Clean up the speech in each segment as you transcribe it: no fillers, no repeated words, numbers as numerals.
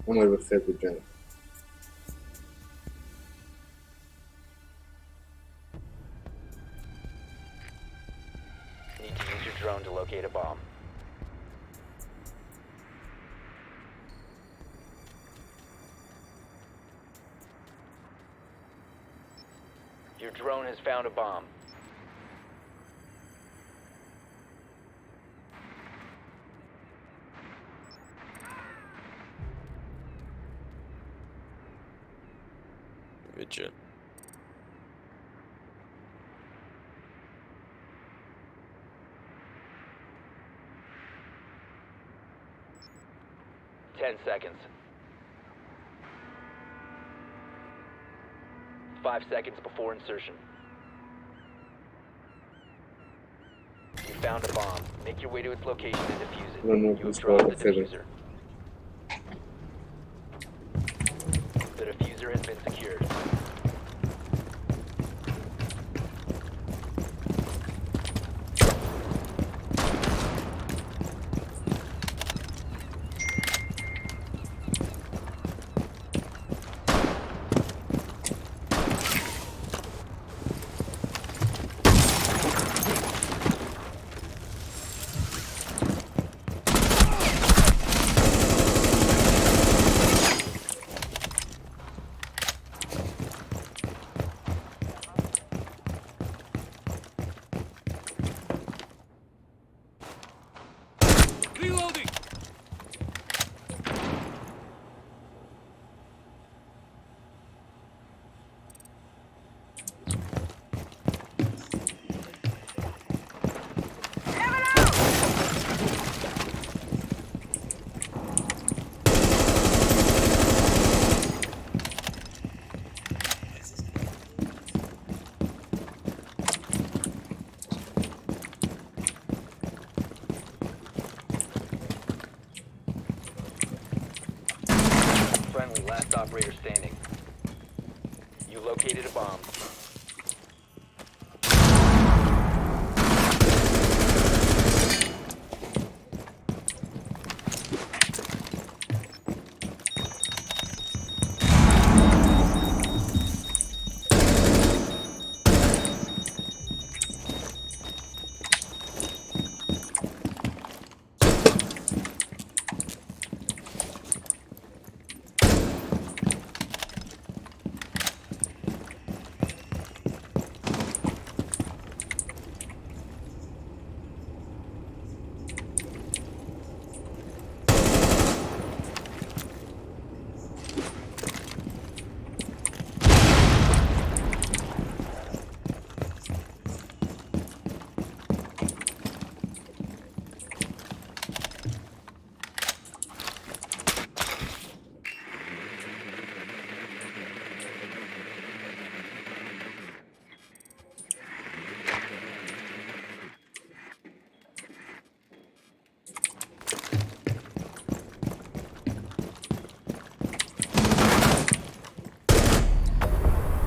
عمر بەخێر بگەن. Need to use your drone to locate a bomb. Your drone has found a bomb. Vigil. 10 seconds. 5 seconds before insertion. You found a bomb. Make your way to its location and defuse it. No, no, You have it's dropped the not okay. defuser. The defuser has been secured. Reloading! Friendly, last operator standing. You located a bomb.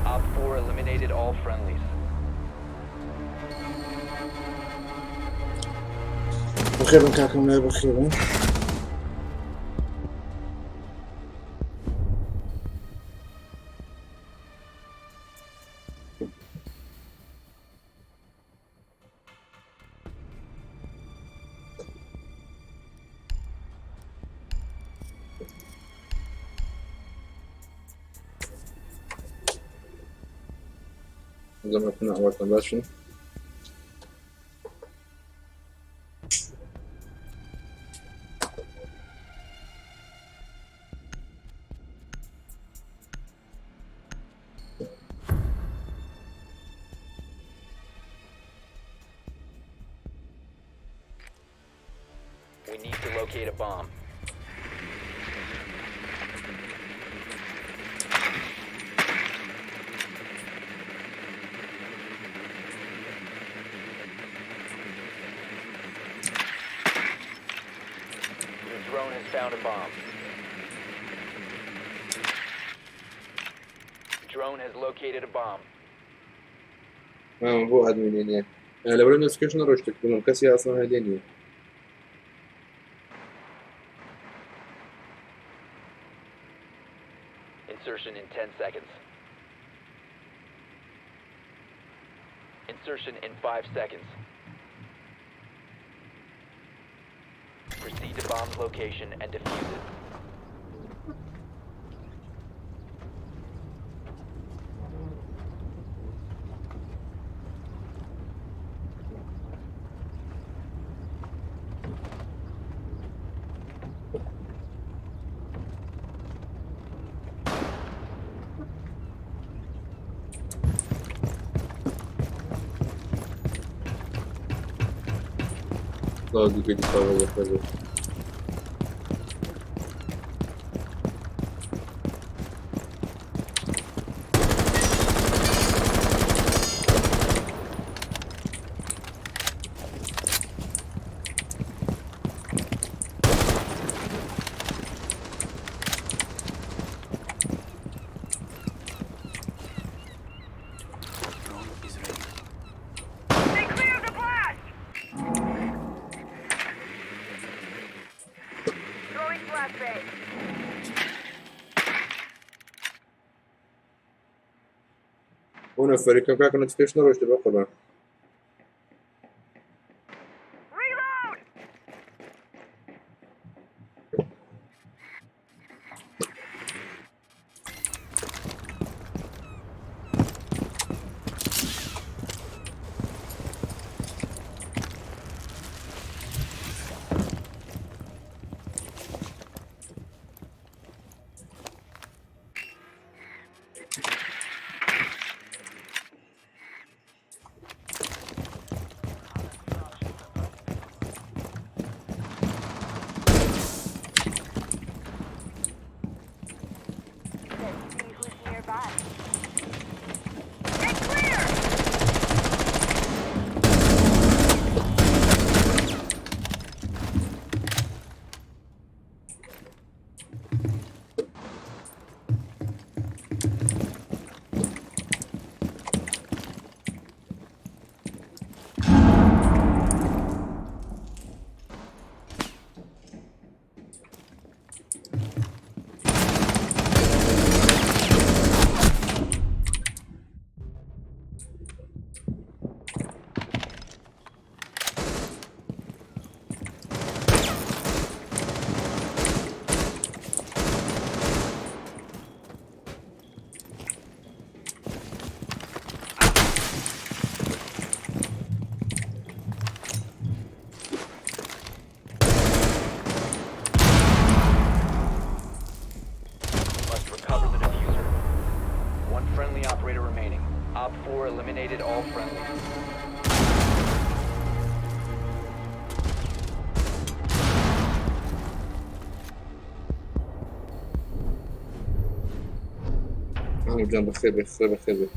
OpFor eliminated all friendlies. بەخێربن کاکەم لای بەخێربن. زەمە ئەوەتان باشن. We need to locate a bomb. Your drone has found a bomb. Drone has located a bomb. بۆ ئەدمینێ نییە لەبەر notification ڕۆشتێک بڵم کەسی ئاسان هەلێ نییە. Insertion in 10 seconds. Insertion in 5 seconds. Proceed to bomb's location and defuse it. They cleared the blast! Throwing flashbang. ئەو نەفەرەکەم کاکە notification ڕۆیشتە بە قوربان. Reload! Let's see who's nearby. Get clear! Must recover the defuser. One friendly operator remaining. OpFor eliminated all friendlies. ئەم گیان بەخێر بێ خێر بەخێر بێ.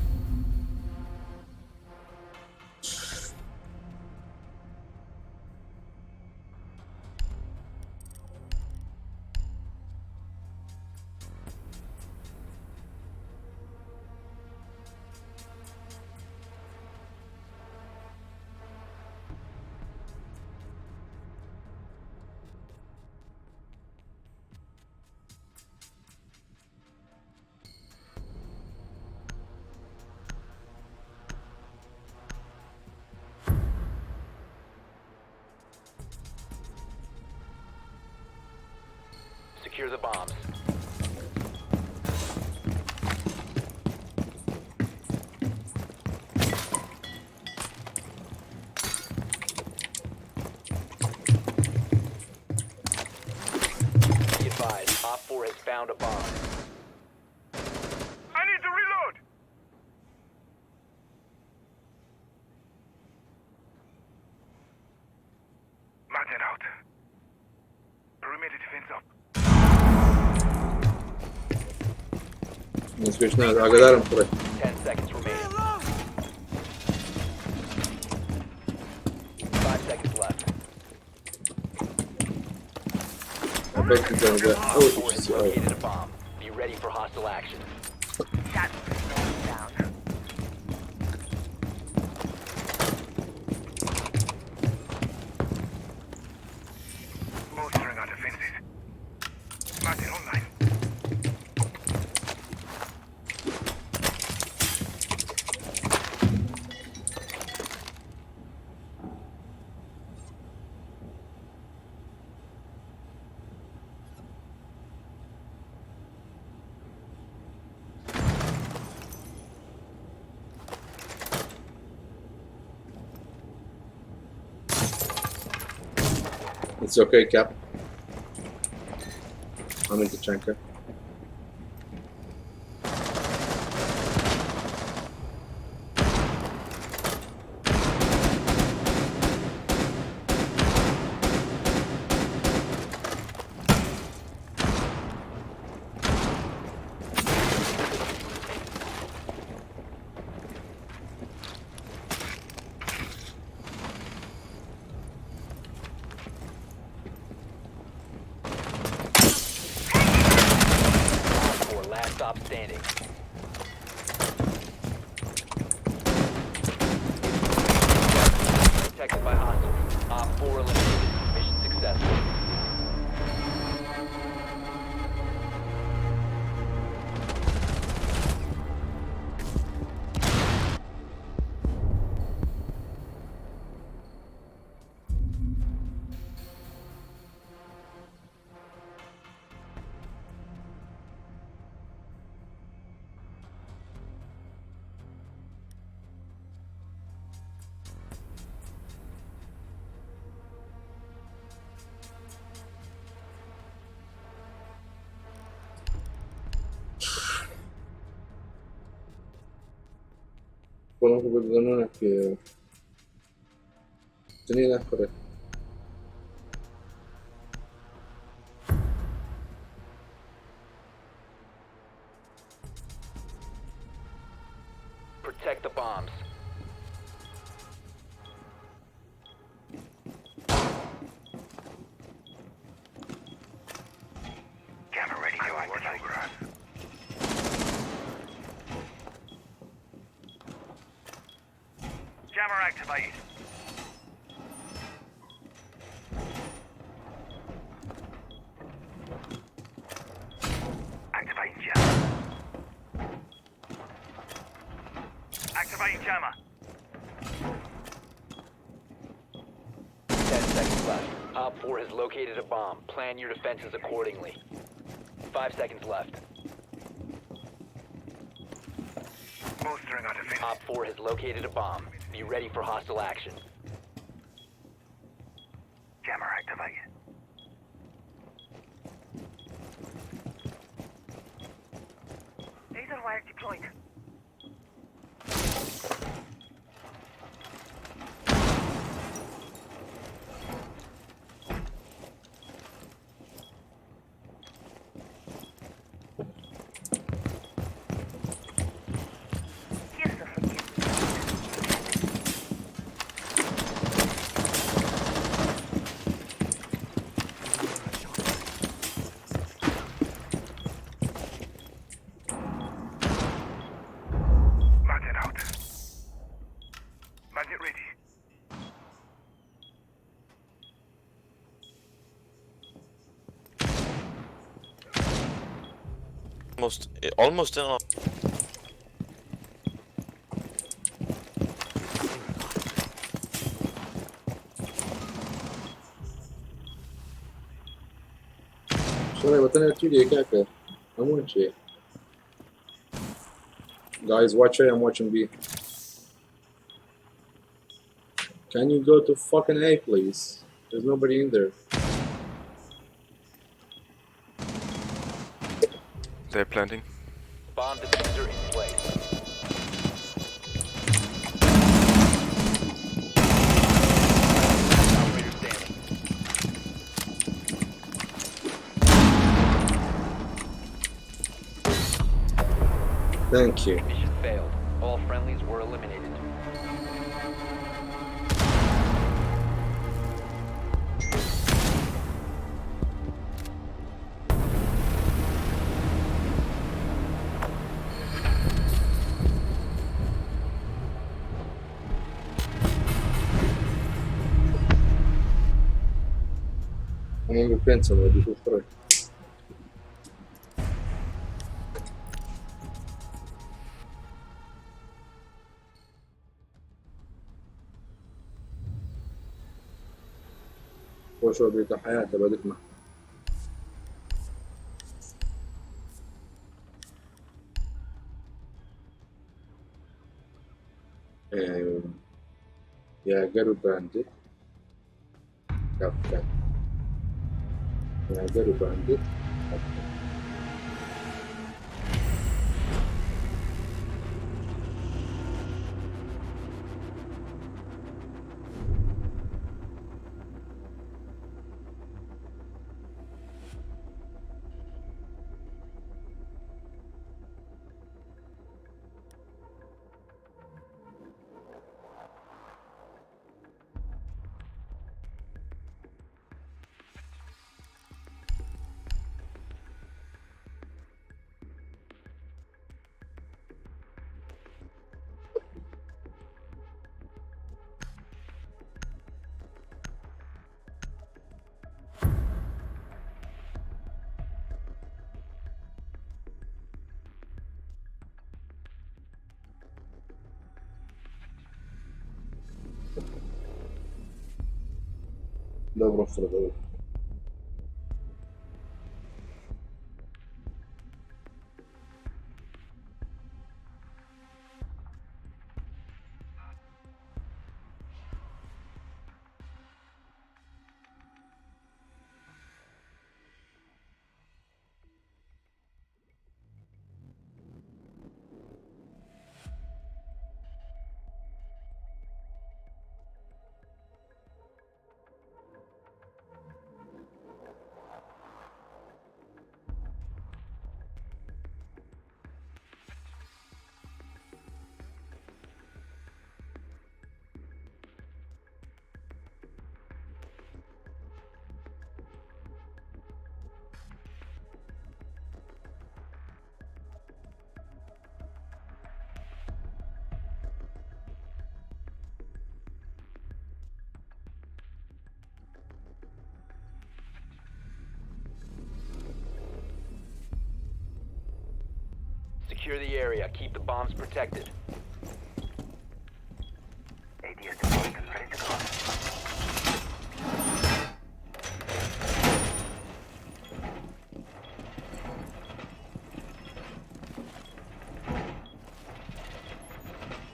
Secure the bombs. Be advised, OpFor has found a bomb. I need to reload! Magnet out. Perimeter defense up. Notification ئاگادارم کوڕێ. 10 seconds remaining. 5 seconds left. بەڵکی جان بە ئەو OpFor has ئیشی ئەو. located a bomb. Be ready for hostile action. That's down. Bolstering our defenses. Magnet online. It's okay, Cap. I'm in Tachanka. Four last stop standing. Protected by hostiles. Op 4 eliminated. Mission successful. Qualunque non è che... Tenete ancora. Protect the bombs. Camera ready to activate. Jammer activated. Activating jammer. Activating jammer. 10 seconds left. Op 4 has located a bomb. Plan your defenses accordingly. 5 seconds left. Bolstering our defense. Op 4 has located a bomb. Be ready for hostile action. Jammer activated. Razor wire deployed. Here's the forgive. Magnet out. Magnet ready. Almost in on. Sorry, بەتەنێ چی کاکە هەموو چی. Guys, watch A, I'm watching B. Can you go to fucking A, please? There's nobody in there. They're planting. Bomb defuser in place. Operator standing. Thank you. Mission failed. All friendlies were eliminated. I'm on the fence already. Go for it. خۆشەوە بێتە حیاتە بەدکمە. یا گەر و باندت کاپتان. Nerede Bandit? Dobro, Frodo. Secure the area. Keep the bombs protected. ADS deployed and ready to go.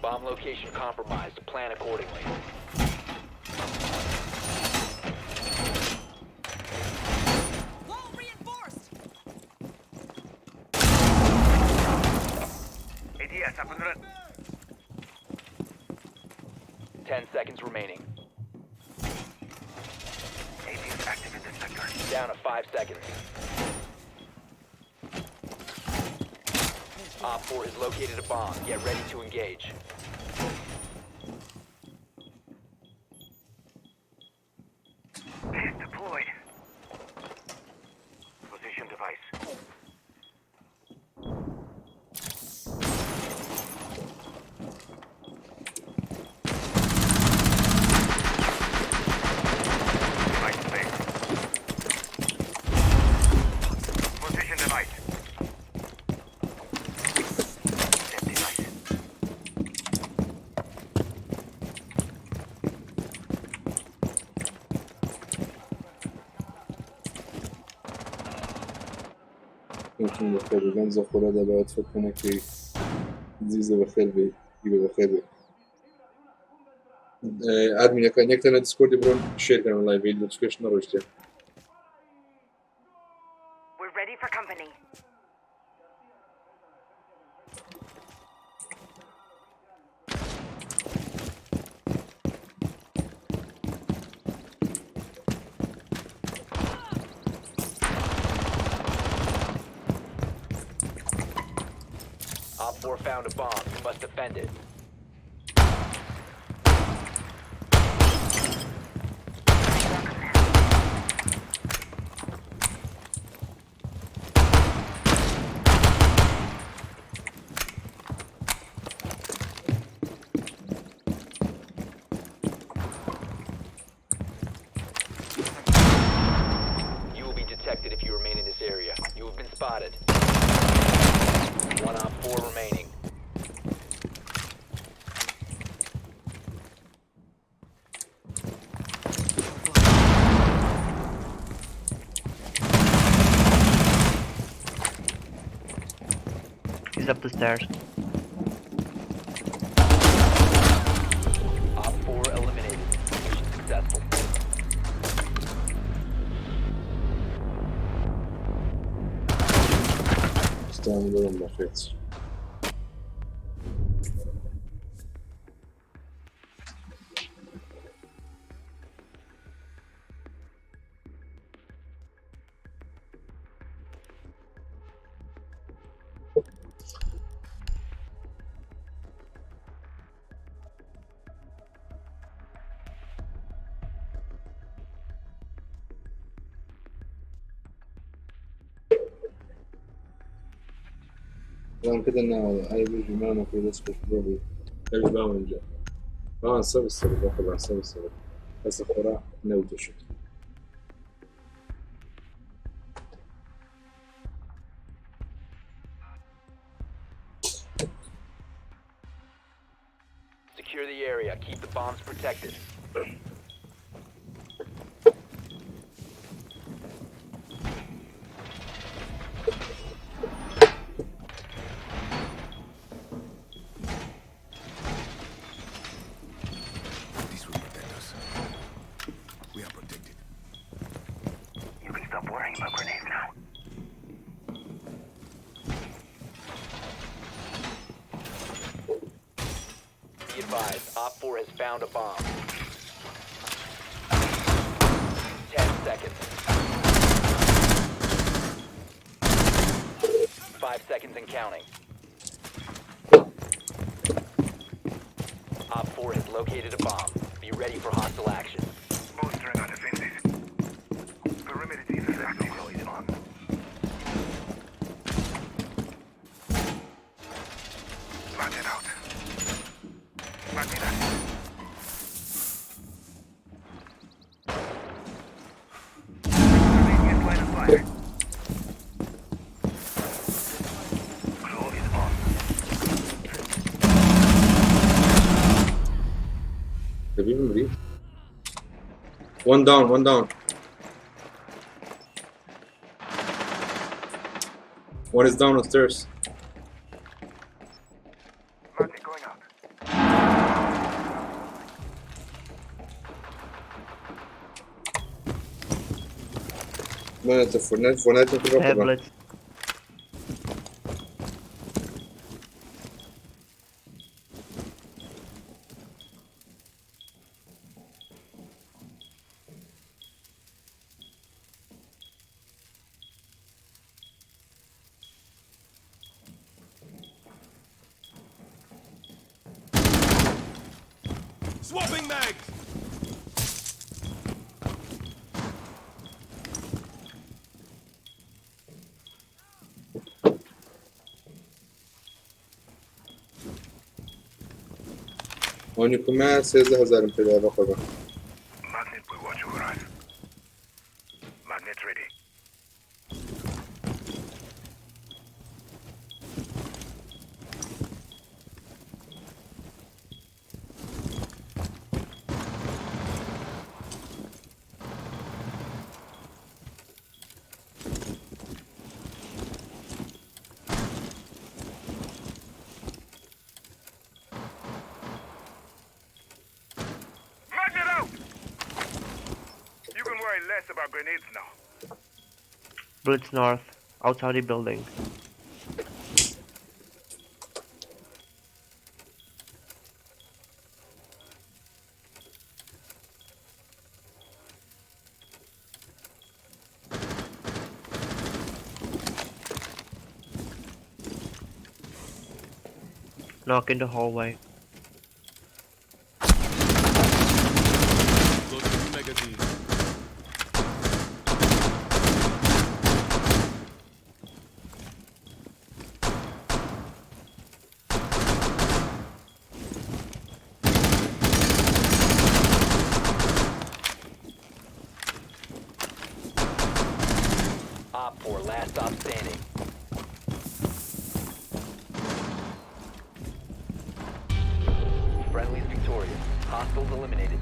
Bomb location compromised. Plan accordingly. Wall reinforced! ADS up and running. 10 seconds remaining. ADS active in this sector. Down to 5 seconds. Op 4 has located a bomb. Get ready to engage. Base deployed. Position device. Device placed. Position device. Set device. پێتون بەخێر بێ گەنجە خۆرە دەبێت فکرنەکەی زیزە بەخێر بێ هیوە بەخێر بێ ئادمینەکان یەکتەنە دیسکۆردی بڕۆن شێرکەن لایڤ لە چکەش نەڕۆشتێ. We're ready for company. Op 4 found a bomb. You must defend it. You will be detected if you remain in this area. You have been spotted. 1 Op 4 remaining. He's up the stairs. Op 4 eliminated. Mission successful. دەستان بڵم بەخێت. بەڵام کە دەناوە ئای بژی مامە پێ دەست خۆش بۆ ئەویش باوەنجا باوان سەر سەر بەخۆبان سەر سەر بەسە خۆرا نەوتەشت. Secure the area. Keep the bombs protected. This will protect us. We are protected. You can stop worrying about grenades now. Be advised, Op 4 has found a bomb. 10 seconds. 5 seconds and counting. Op 4 has located a bomb. Be ready for hostile action. Bolstering our defenses. Perimeter defense active. Is on. Magnet out. Magnet active. Line of fire. Claw is on. دەبی بمری. One down, one down. One is down upstairs. Magnet going out. ما Fortnite Fortnite They have بخۆبان. Blitz. Swapping mags! ئەوانی کومە سێزدە هەزارم پێدا بەخۆبان. Magnet will watch over us. Magnet ready. Magnet out! You can worry less about grenades now. Blitz north, outside the building. Knock in the hallway. Loading new magazine. Op 4, last stop standing. Friendlies victorious. Hostiles eliminated.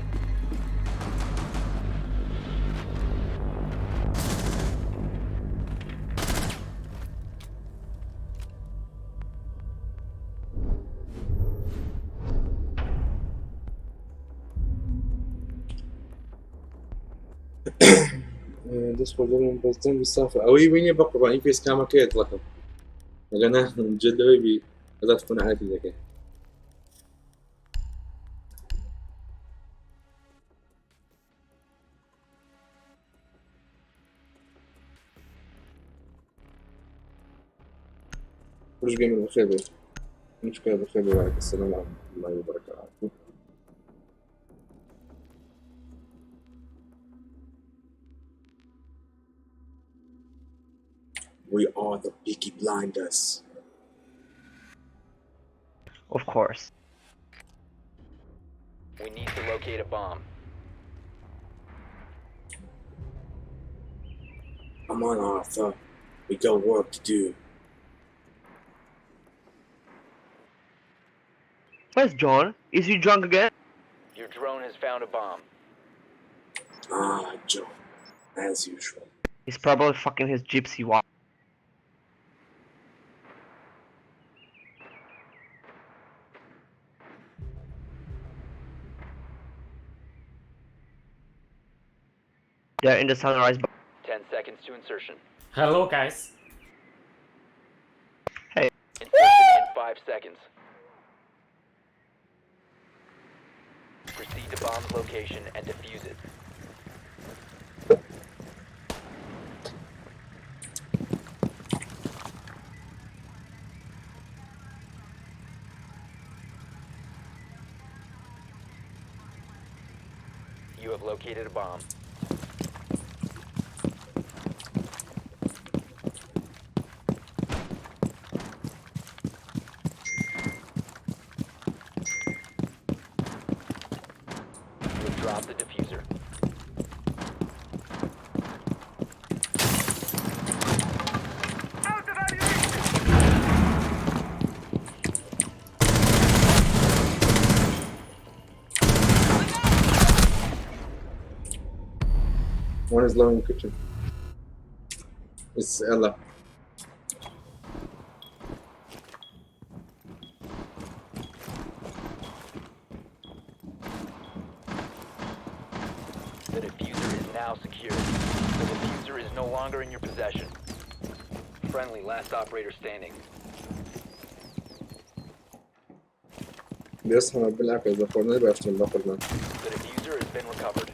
دەست خۆ دڵم بەس دەنگی سافە ئەوەی وینێ بە قوربانی فێس کامەکەیە دڵەکەم. ئەگەنا جێت لەوەی بی ئەزات قەناعەتی دەکەی. خوش گەمە بەخێر بێ منشکە بەخێر بێ وعليكم السلام ورحمة الله وبركاته. We are the Peaky Blinders. Of course. We need to locate a bomb. Come on, Arthur. We got work to do. Where's John? Is he drunk again? Your drone has found a bomb. Ah, John. As usual. He's probably fucking his gypsy wife. They're in the sunrise. 10 seconds to insertion. Hello, guys. Hey. Insertion in 5 seconds. Proceed to bomb's location and defuse it. You have located a bomb. You have dropped the diffuser. Out of ammunition! One is low in the kitchen. It's Ella. The diffuser is now secured. The diffuser is no longer in your possession. Friendly, last operator standing. بيصحى بالعافية إذا خورنا باشتم بخورنا. The diffuser has been recovered.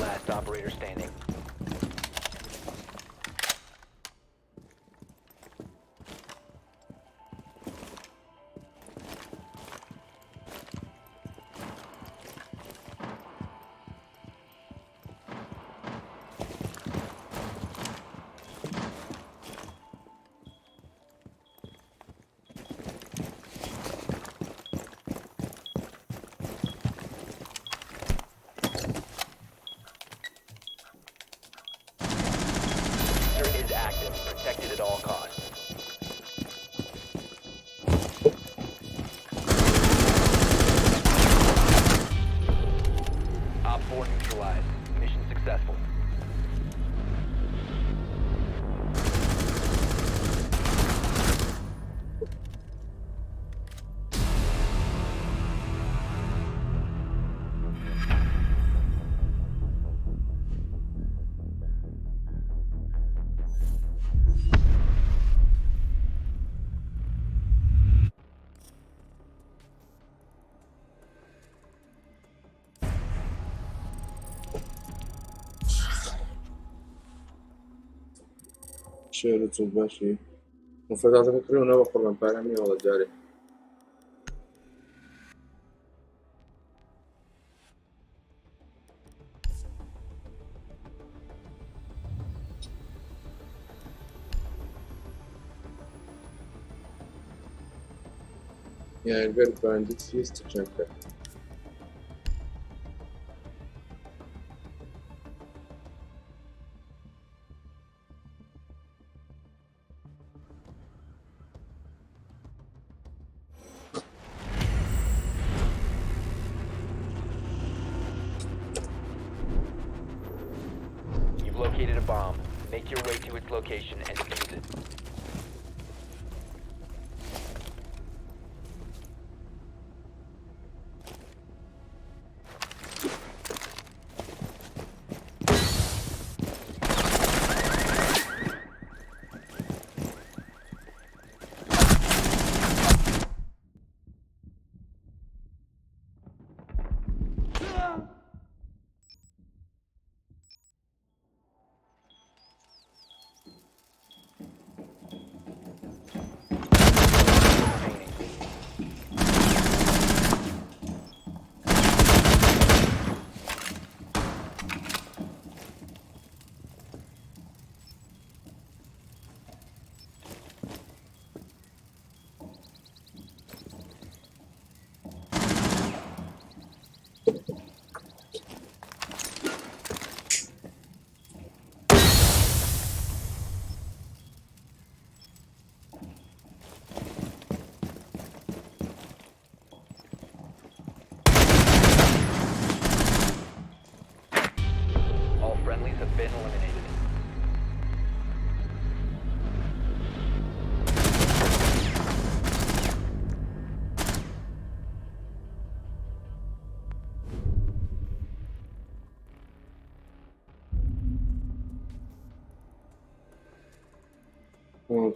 Last operator standing. Diffuser is active. Protected at all costs. Op 4 neutralized. Mission successful. شێر و باشی مفرداتەکە کڕیونەوە قڕبان پارەم نییە وەڵا جارێ. Yeah, good bandits used to check that. You've located a bomb. Make your way to its location and defuse it.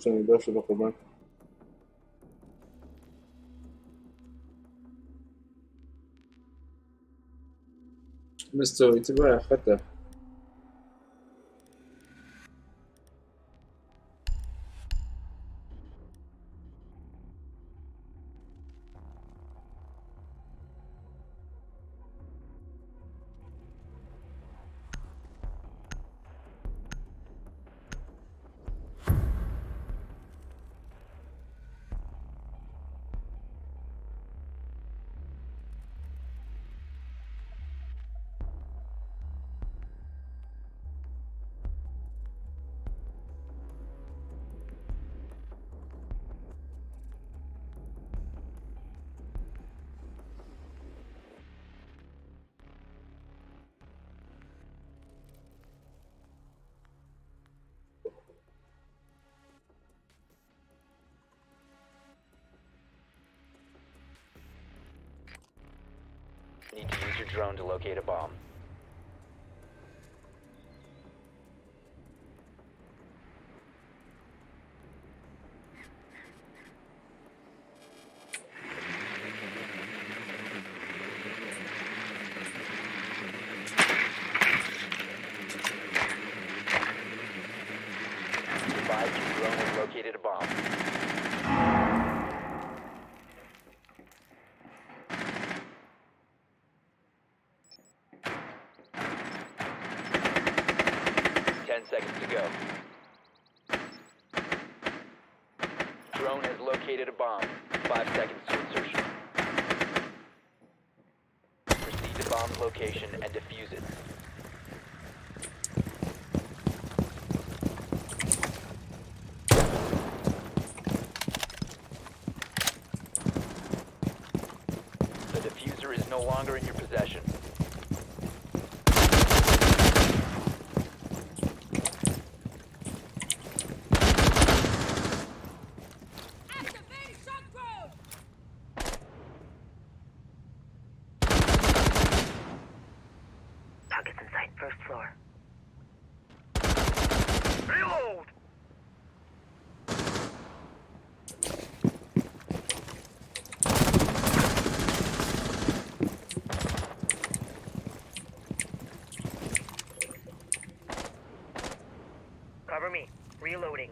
چۆنی باشە بە قوربان. مستەوەی تر وایە خەتە. Need to use your drone to locate a bomb. Advise your drone has located a bomb. 10 seconds to go. Drone has located a bomb. 5 seconds to insertion. Proceed to bomb's location and defuse it. The defuser is no longer in your possession. Activating shock drone! Targets in sight, first floor. Reload! Cover me. Reloading.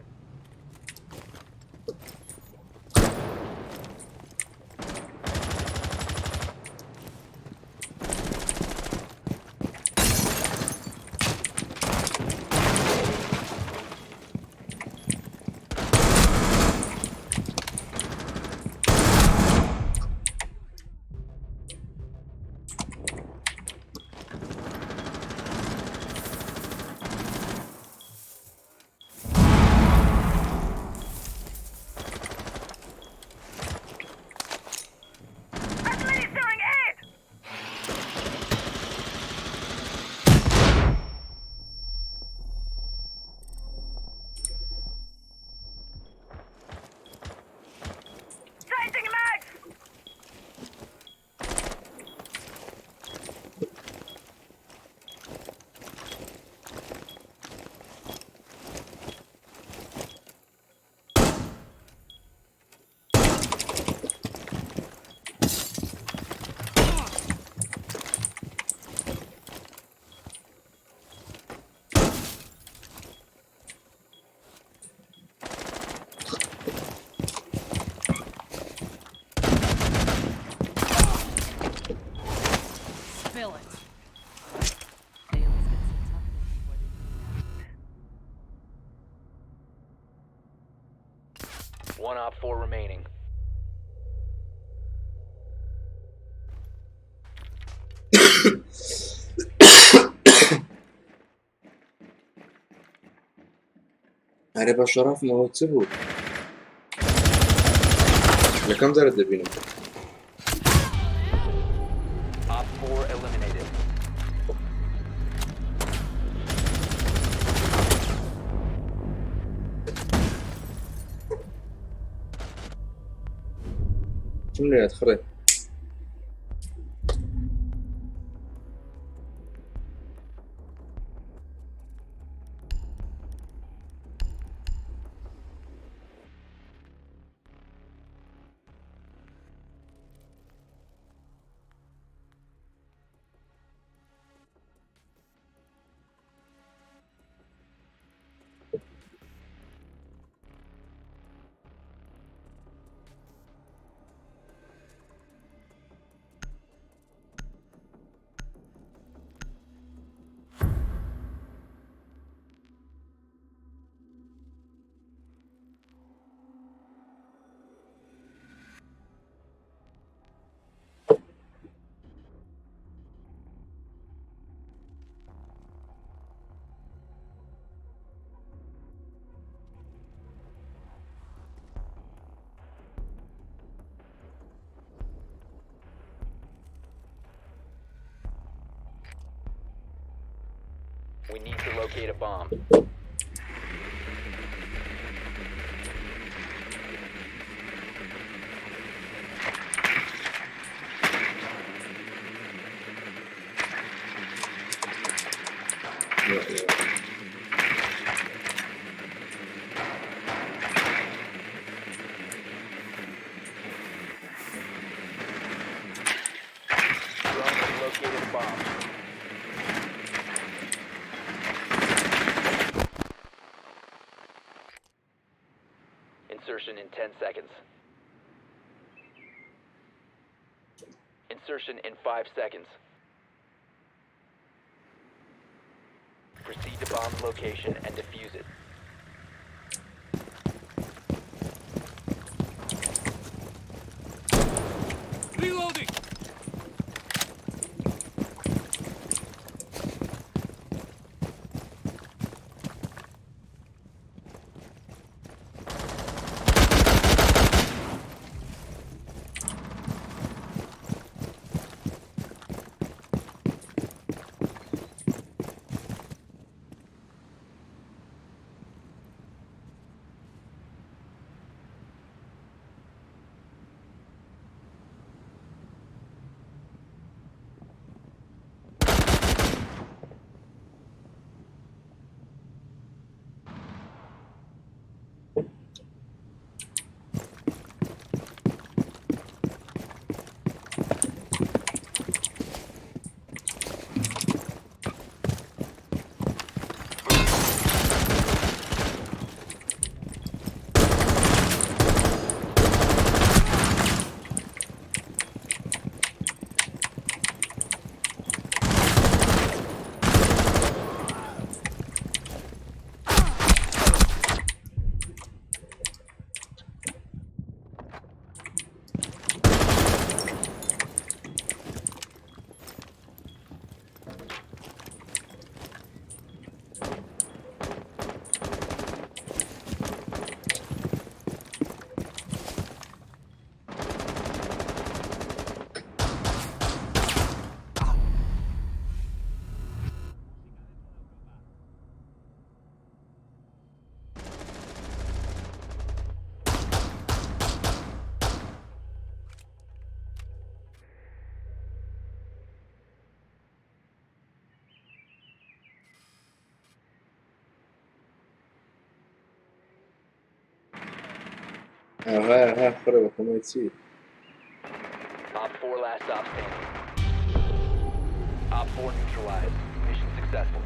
Administering aid! Changing mags! Spill it. They always get so talkative before they move out. One OpFor remaining. ئەرێ بە شەڕەفمەوە چ بوو؟ یەکەم جارە دەبینم. OpFor eliminated. چم لێت خڕێ؟ We need to locate a bomb. Drone has located a bomb. Insertion in 10 seconds. Insertion in 5 seconds. Proceed to bomb's location and defuse it. Reloading! ئاغا ئاغا خڕێ بەتەمای چی؟ Op 4 last stop standing. Op 4 neutralized. Mission successful.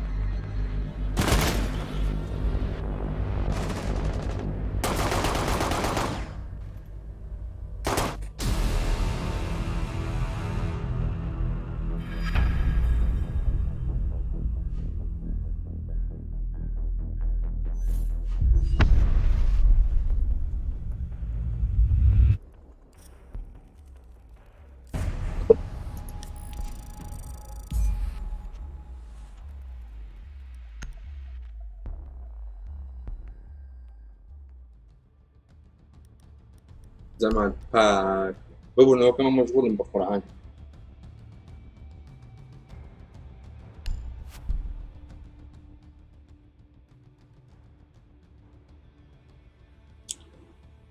زەمان پاک ببوونەوە کەمە مەشغوڵم بە قورئان.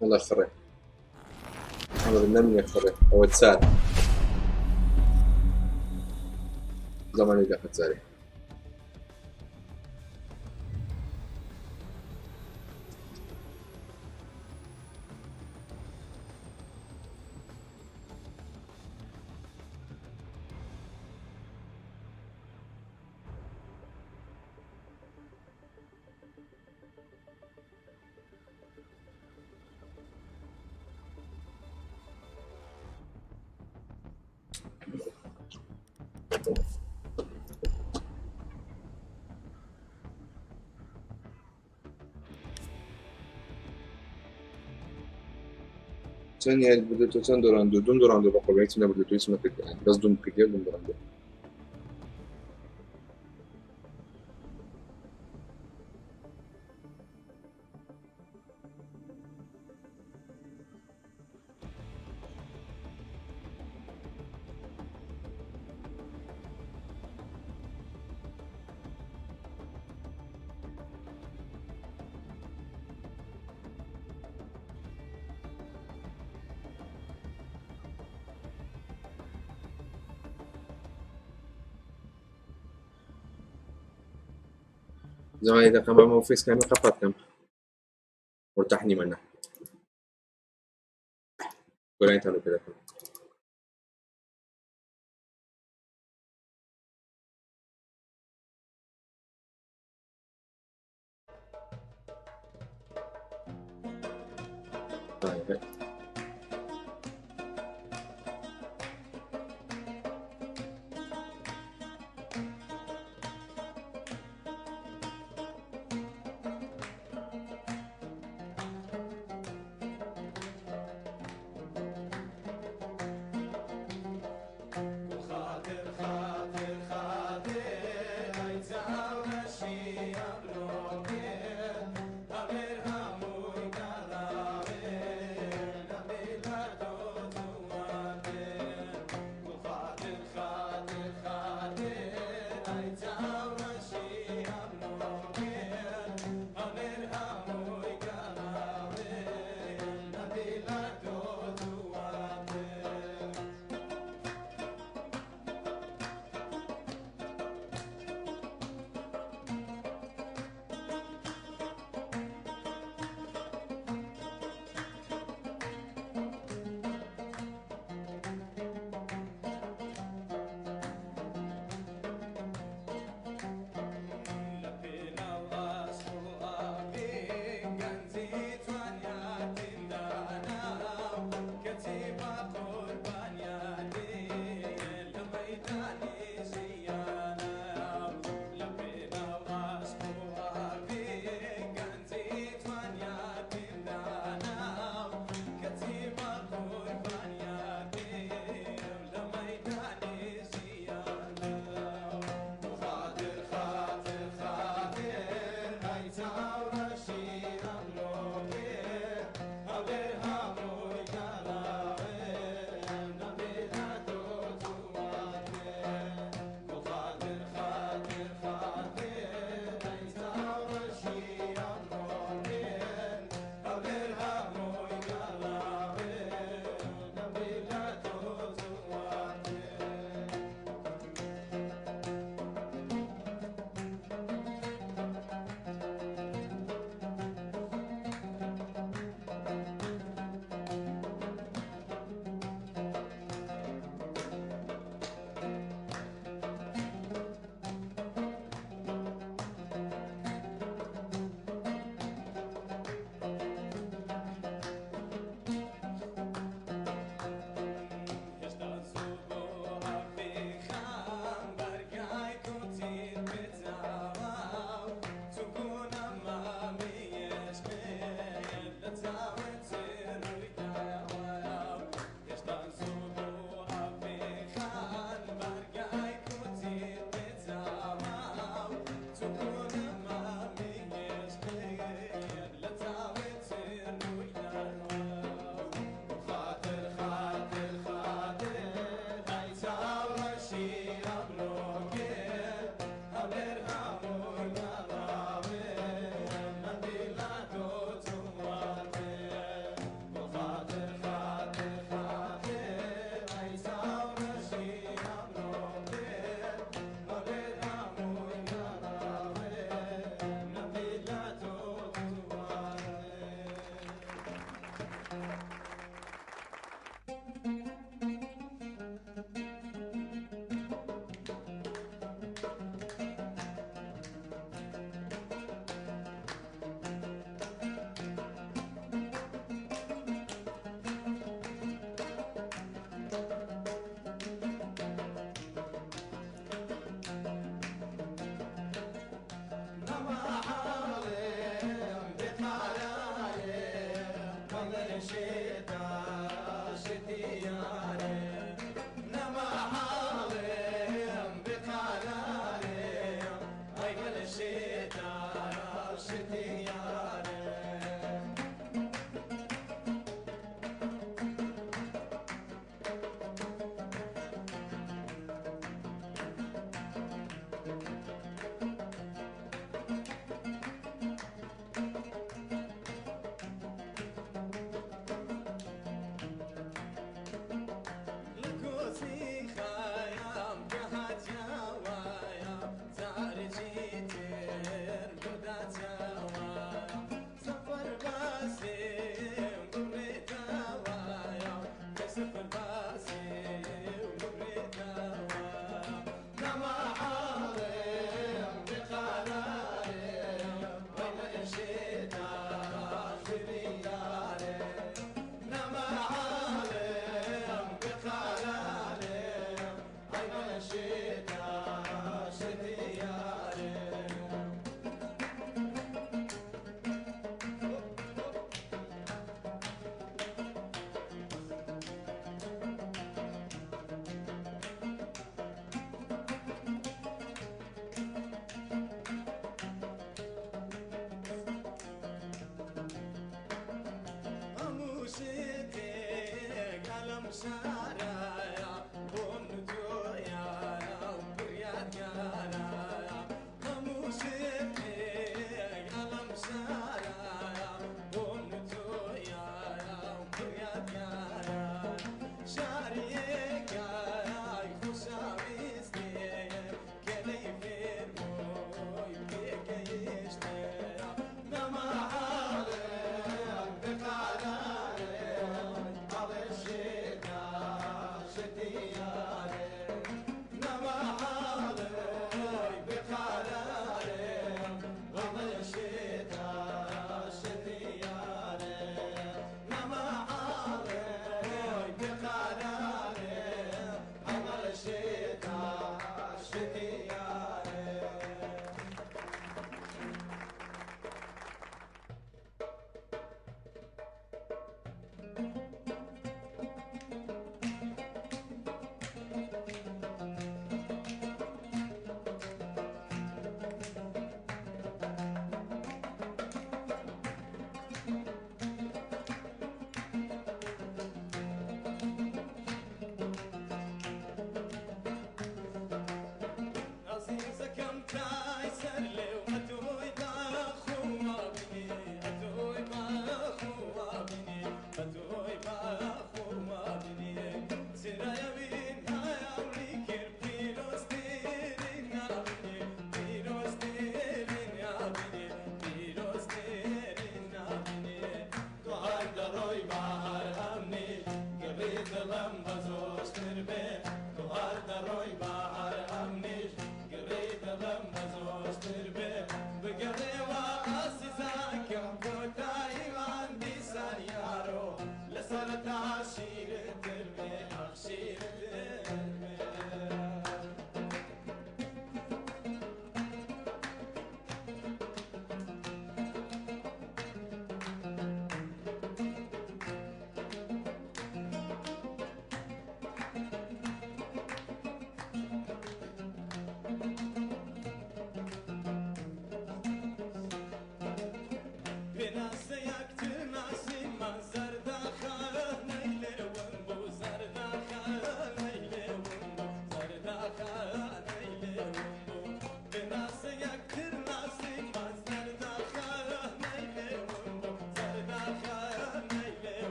وەڵا خڕێ ئەمە نەمنیە خڕێ ئەوە چار زەمانی دەقە جارێ. چەند یاری بردێتەوە چەند دۆراندو دوم دۆراندو بە قۆڵ هیچم نەبردێتەوە هیچم نەکرد یانی بەس دوم کردێ دوم دۆراندو. زەمانی دەقەم بەمەوە فەیسکامی قەپات کەم. مرتاح نیمە نا. گۆرانیتان پێ دەکەم. هاي.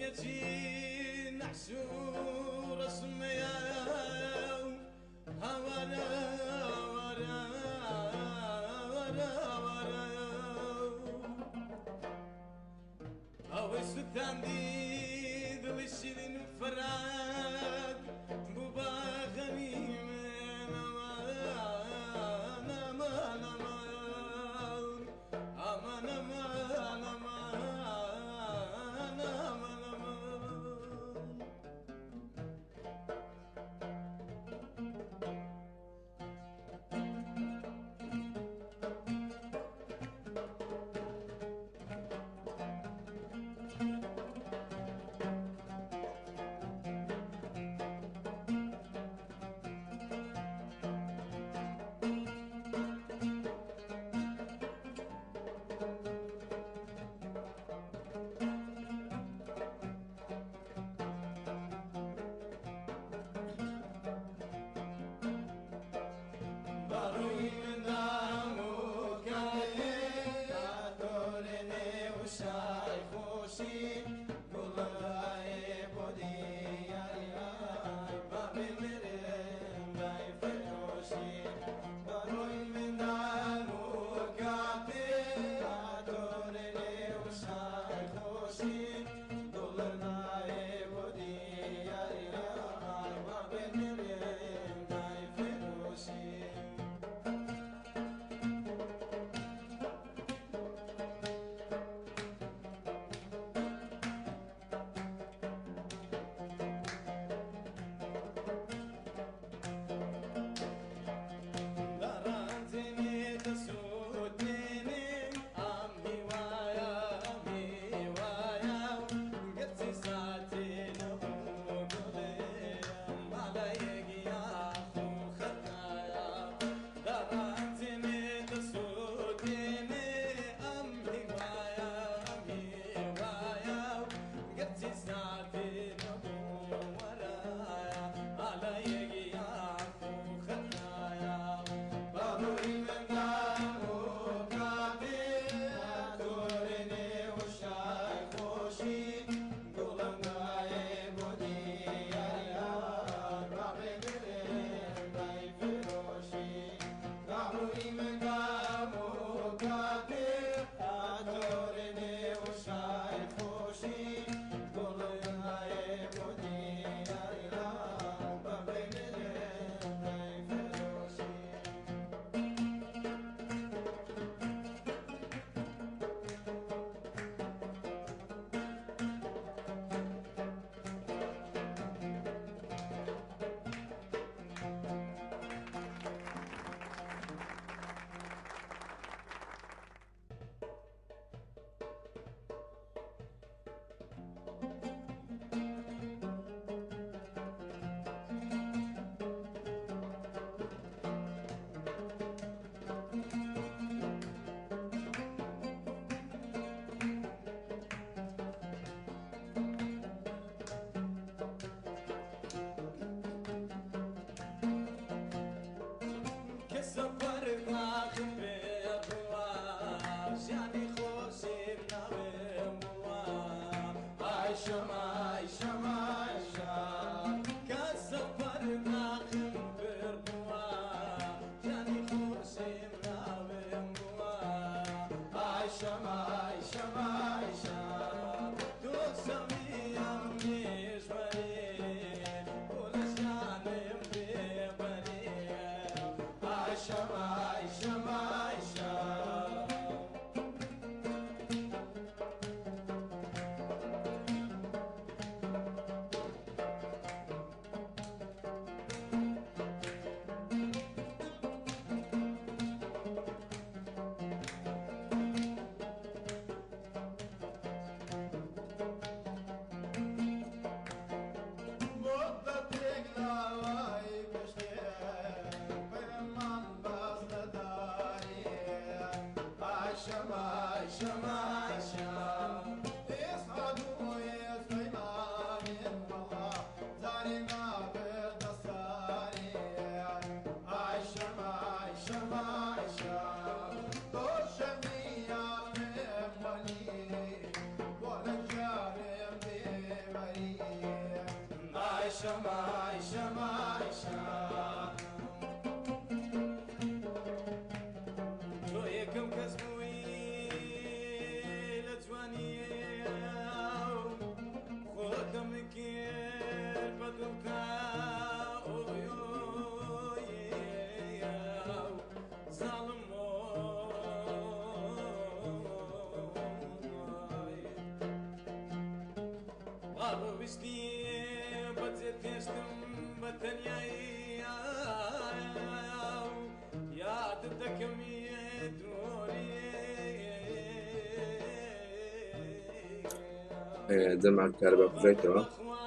یەکی نەحس و ڕەسمەیە هاوارە هاوارە هاوارە هاوارە ئەوەی سوتاندی دڵی شیرین و فەراد بوو بە غەمی من ئەمان ئەمان ئەمان ئەمان ئەمان ئەمان ئەمان ئەمان. بەڕووی مندام و کاتێ ئاتۆرێ نێو شای خۆشی گوڵەدایێ بۆ دیاری ئای با بمرم بای فرۆشی بەڕووی مندام و کاتێ ئاتۆرێ نێو شای خۆشی گوڵەدایێ بۆ دیاری ئای با بمرم بای فرۆشی. دەڕانجێنێ دەسووتێنێ ئەم هیوایە ئەم هیوایە گەرچی ساتێ نەبوو گوڵێ ماڵەیەک یاخ و خەتایە دەڕانجێنێ دەسووتێنێ ئەم هیوایە ئەم هیوایە گەرچی ساتێ نەبوو وەرایە ماڵەیەک یاخ و خەتایە بەڕووی مندام و کاتێ ئاتۆرێ نێو شای خۆشی گوڵم دایێ بۆ دیاری یار با بگرم بای فرۆشی بەڕووی مندام و کاتێ ئاتۆرێ نێو شای خۆشی گوڵم دایێ بۆ دیاری یار با بگرم بای فرۆشی. کە سەفەر ناخم پێ بووە ژیانی خۆشیم ناوێم بووە ئایشەم ئایشەم ئایشە کە سەفەر ناخم پێ بووە ژیانی خۆشیم ناوێم بووە ئایشەم ئایشەم ئایشە تۆ سەمیم نیژبەری بۆ لە ژیانم بێبەری ئایشەم ئایشەم ئایشە. مدتێک لاوای پشتێ پەیمان بە دەما کارەبا بژێتەوە،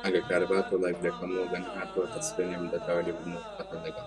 ئەگە کارەبا تۆ لایڤ دەکەمەوە، گەن هاتووە تەسپێنێ من دەتاوە لێ بوومەوە. خەتەن لەگەڵ.